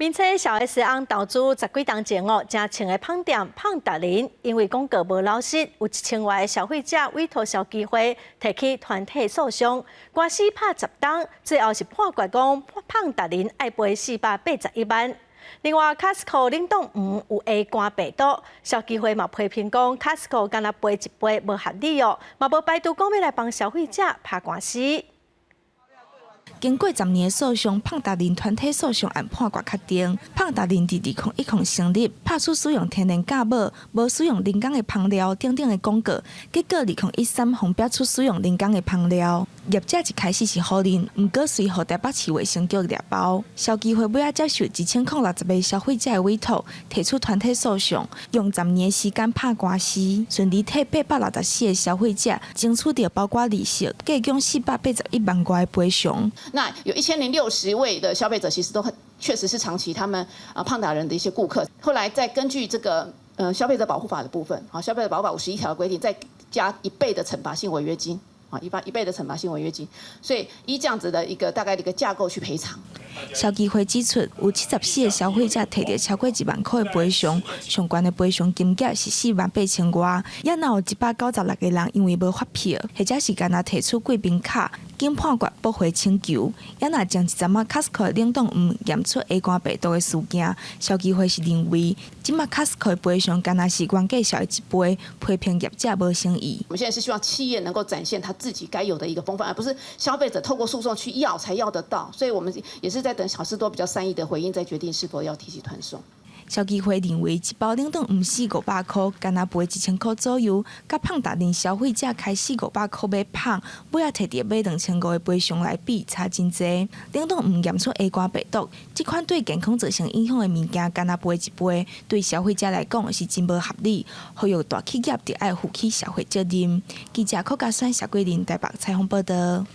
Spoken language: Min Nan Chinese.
並且小 S 翁投資十幾冬前哦，誠穿的麭店麭達人，因為廣告無老實，有1000外個消費者委託消基會提起團體訴訟，官司拍10冬，最後是判決講麭達人愛賠481萬。另外，Costco 冷凍黃有 A 肝病毒，消基會嘛批評講 Costco 干焦賠一倍無合理哦，嘛無排除講欲來幫消費者拍官司。經過10年的訴訟，麭達人團體訴訟案判決確定。麭達人佇2010成立，拍出使用天然酵母、無使用人工的香料等等的廣告。結果2013予爆出使用人工的香料。業者一開始是否認，毋過隨予台北市衛生局掠包。消基會尾仔接受1060個消費者的委託，提出團體訴訟，用十年時間拍官司，順利替864個消費者爭取著包括利息，計共481萬外的賠償。那有1060位的消費者，其實都很確實是長期他們啊胖達人的一些顧客。後來再根據這個消費者保護法的部分，啊消費者保護法51條規定，再加一倍的懲罰性違約金，啊一倍的懲罰性違約金，所以依這樣子的一個大概的一個架構去賠償。消基會指出，有74個消費者提著超過1萬塊的賠償，上懸的賠償金額是4萬8千外，也若有196個人因為無發票，或者是干焦提出貴賓卡，經判決駁回請求。也若前一陣仔 Costco 冷凍黃驗出 A 肝病毒的事件，消基會是認為，這馬 Costco 的賠償干焦是原價數的一倍，批評業者無誠意。我們現在是希望企業能夠展現他自己該有的一個風範，而不是消費者透過訴訟去要才要得到。所以我們也是在等好市多比較善意的回應，再決定是否要提起團訟。消基會認為，一包冷凍黃四五百箍，干焦賠1000箍左右，佮麭達人消費者開四五百箍買麭，尾仔提著買2500的賠償來比，差真濟。冷凍黃驗出 A 肝病毒，這款對健康造成影響的物件，干焦賠一倍，對消費者來講是真無合理。呼籲大企業著愛負起社會責任。記者柯家選、謝桂林台北採訪報道。